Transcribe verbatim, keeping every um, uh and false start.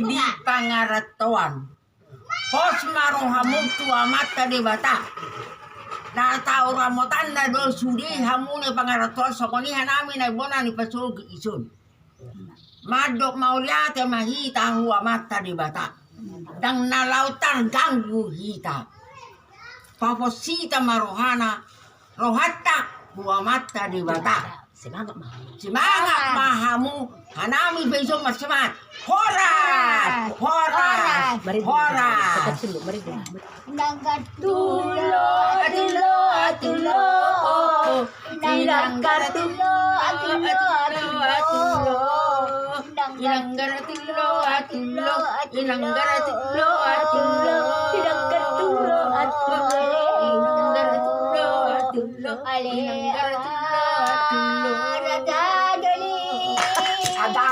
di pangarantoan. Pos ma rohamu tu Amanta Debata. Na tau ramotanna do sude hamu na pangarantoan, songon i hanami na bona ni pasogi ison. Mandok mauliate ma hita hu Amanta Debata. Ndang na laho targanggu hita. Papos hita ma rohana, rohanta hu Amanta Debata. Semangat ma hamu. Semangat ma hamu. Hanami pe ison marsemangat. Horas! Horas! Horas! Horas! Horas! Nanggar tulo, tulo, tulo. Nanggar tulo, tulo, tulo. Nanggar tulo, tulo, tulo. Nanggar tulo, tulo. Nanggar tulo, tulo. Nanggar tulo, tulo. Ale, nanggar tulo, tulo. Raja Joni. Ada.